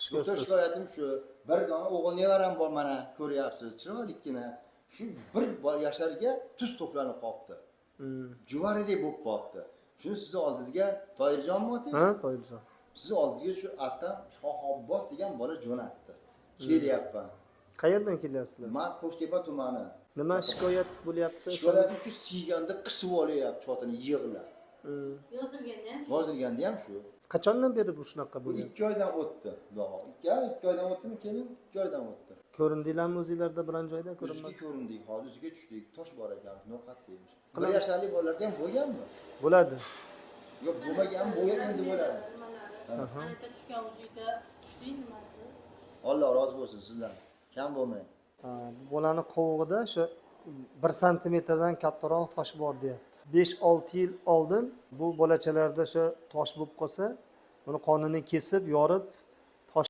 Xush Doktor, ko'ribsiz. Shikoyatim shu. Bir dona o'g'il nevaram bor, mana ko'ryapsiz, chiroylikkina. Shu bir yasharga tuz to'planib qolibdi. Juvaridek bo'lib qolibdi. Shuni sizni oldingizga, Toyirjonmi otingiz? Ha, Toyirjon. Sizni oldingizga shu atdan Shoh Abbos degan bola jo'natdi. Kelyapman. Qayerdan kelyapsizlar? Man Qo'shtepa tumani. Nima shikoyat bo'lyapti? Shikoyatim shu, siyganda qisib olyapti chotini, yig'lab. Yozilganda ham shu. Yozilganda ham shu. Qachondan beri bu shunaqa Bu bo'lyapti? 2 oydan o'tdi. Xudo. 2 oydan o'tdimi, kelin? 2 oydan o'tdi. Ko'rindinglarmi o'zinglarda biron joyda? O'ziga Ko'rinmadi. ko'rindik, hozir o'ziga tushdik. Tosh bor ekan, no'qat deymish. 1 yasharlik bolalarda ham bo'lganmi? Bo'ladi. Yo'q, bo'lmagan, bo'lgan, endi bo'ladi. Nimalari. Mana yerda tushgan o'zingda tushding nimasi? Alloh rozi bo'lsin sizdan. Kam bo'lmang. Ha, bu bolani qovug'ida o'sha 1 santimetrdan kattaroq tosh bor deyapti. 5-6 yil oldin bu bolachalarda o'sha tosh bo'lib qolsa, uni qonini kesib, yorib